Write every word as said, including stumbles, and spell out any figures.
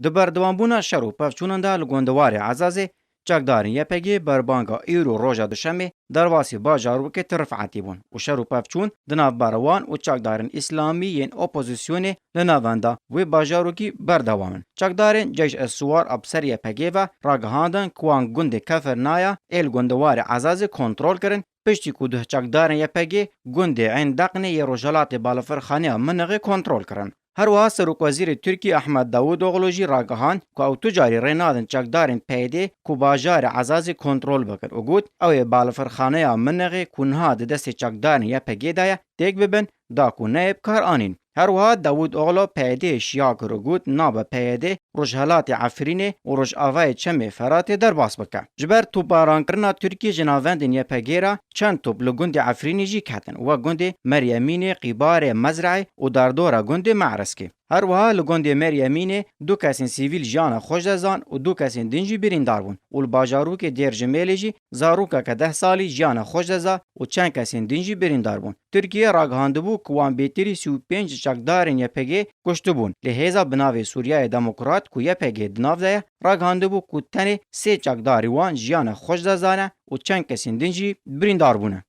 Di berdewambûna şer û pevçûnan de li gundewarê Ezazê çekdarên Y P G berbanga îro roja Duşemê derbasî bajarokê Tirifetî bûn û şer û pevçûn di navbera wan û çekdarên îslamî yên opozîsyonê li navenda wê bajarokî berdewam in. Çekdarên Ceyş es Suwar a bi ser Y P G ve ragihandin ku wan gundê Kefirnaya ê li gundewarê Ezazê kontrol kirin, piştî ku duh çekdarên Y P G gundê Eyn Deqnê yê rojhelatê balafirxaneya Minixê kontrol kirin. Her wiha Serokwezîrê Tirkî Ehmed Davutoglu jî ragihand ku ew tu carî rê nadin çekdarên P Y D ku bajarê Ezazê kontrol bikin û got, ew ê balafirxaneya Minixê ku niha di destê çekdarên Y P G de ye, têk bibin, da ku neyê bi kar anîn. Her wiha Davutoglu P Y D şiya kir û got, nabe P Y D Rojhelatê Efrînê û Rojavayê Çemê Feratê derbas bike. Ji ber toparankirinê Tirkiyê ji navendên Y P G re çend top li gundê Efrînê jî ketin, wek gundê Meryemînê, Qîbarê, Mezreê û derdora gundê Me'reskê. Her wiha li gundê Meryemînê du kesên sivîl jiyana xwe ji dest dan û du kesên din jî birîndar bûn û li bajarokê Dêr Jimêlê jî zarokeke deh salî jiyana xwe ji dest da û çend kesên din jî birîndar bûn. Tirkiye ragihandibû ku wan bêtirî sî û pênc çekdarên Y P G kuştibûn. Lê hêza bi navê Sûriyeyê Demokrat ku Y P G di nav de ye, ragihandibû ku tenê sê çekdarî wan jiyana xwe ji dest dane û çend kesên din jî birîndar bûne.